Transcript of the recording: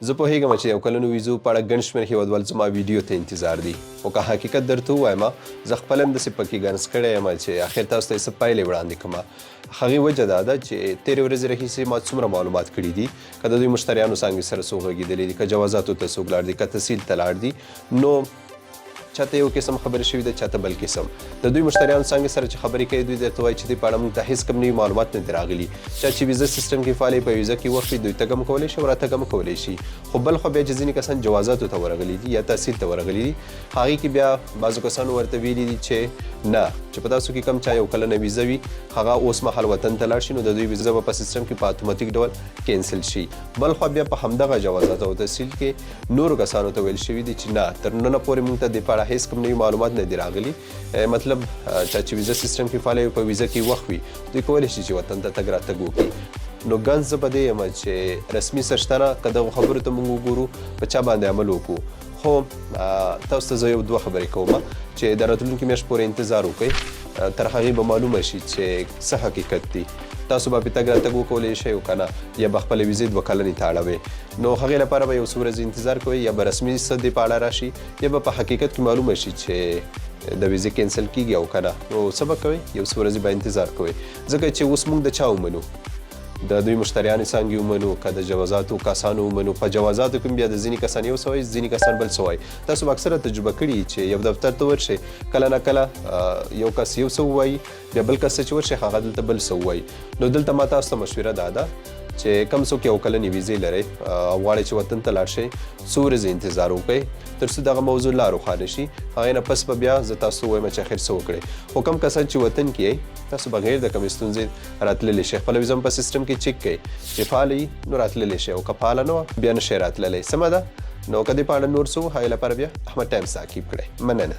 زه پوهېږم چې یو کلنو ویزو په اړه ګڼ شمېر هېوادوال زما ویډیو ته انتظار دي، خو که حقیقت درته ووایم، زه خپله هم داسې پکې ګنګس کړی یم چې اخر تاسو ته یې څه پایلې وړاندې کړم. هغې وجه دا ده چې تېرې ورځې راهیسې ما څومره معلومات کړي دي، که د دوی مشتریانو څانګې سره څوک غږېدلي دي، که جوازاتو ته څوک لاړ دي، که تحصیل ته لاړ دي، نو چاته یو قسم خبرې شوې ده، چاته بل قسم. د دوی مشتریانو څانګې سره چې خبرې کوي، دوی درته وایي چې دې په اړه موږ ته هیڅ کوم نوي معلومات نه دي راغلي. چا چې ویزه سیستم کې فعاله په ویزه کې وخت وي، دوی تګ هم کولی شي او راتګ هم کولی شي. خو بلخوا بیا چې ځینې کسان جوازاتو ته ورغلي دي یا تحصیل ته ورغلي دي، هغې کې بیا بعضو کسانو ورته ویلي دي چې نه، چې په تاسو کې کوم چا یو کلنه ویزه وي، هغه اوس مهال وطن ته لاړ شي، نو د دوی ویزه به په سیستم کې په اتوماتیک ډول کینسل شي. بلخوا بیا په همدغه جوازاتو او تحصیل کې نورو کسانو ته ویل شوي دي چې نه، تر ننه پورې موږ ته دې په اړه هیڅ کوم نوي معلومات نه دي راغلي. مطلب چا چې ویزه سیستم کې فعاله وي، په ویزه کې وخت وي، دوی کولی شي چې وطن ته تګ راتګ وکړي. نو ګنز زه په دې یم چې رسمي څه شته نه، که دغو خبرو ته موږ وګورو، په چا باندې عمل وکړو؟ خو تاسو ته زه یو دوه خبرې کوم چې د راتلونکي میاشت پورې انتظار وکړئ، تر هغې به معلومه شي چې څه حقیقت دي. تاسو به پې تګ راتګ وکولی شئ او که نه، یا به خپله ویزې 2 کلنې ته اړوئ. نو هغې لپاره به یو څو ورځې انتظار کوئ، یا به رسمي څه دې په اړه راشي، یا به په حقیقت کې معلومه شي چې د ویزې کینسل کیږي او که نه. نو څه به کوئ؟ یو څو ورځې به انتظار کوئ، ځکه چې اوس موږ د چا ومنو؟ د دوی مشتریانې څانګې ومنو که د جوازاتو کسانو ومنو؟ په جوازاتو کې بیا د ځینې کسان یو څه وایي، ځینې کسان بل څه وایي. تاسو به اکثره تجربه کړي چې یو دفتر ته ورشئ، کله نه کله یو کس یو څه ووایي، بیا بل کس چې ورشي، هغه دلته بل څه ووایي. نو دلته ما تاسو ته مشوره دا ده چې کم څوک یو کلنې ویزې لرئ او غواړئ چې وطن ته لاړ شئ، څو ورځې انتظار وکړئ تر څو دغه موضوع لا روښانه شي. هغې نه پس به بیا زه تاسو وایم چې اخر څه وکړئ. خو کم کسان چې وطن کې یئ، تاسو بغیر د کومې ستونزې راتللی شئ. خپله ویزه هم په سیستم کې چک کړئ، چې فعاله وي نو راتللی شئ او که فعاله نه وه، بیا نه شئ راتللی. سمه ده؟ نو که دې په اړه نور څه وو، هغې لپاره بیا احمد ټایمز تعقیب کړئ. مننه.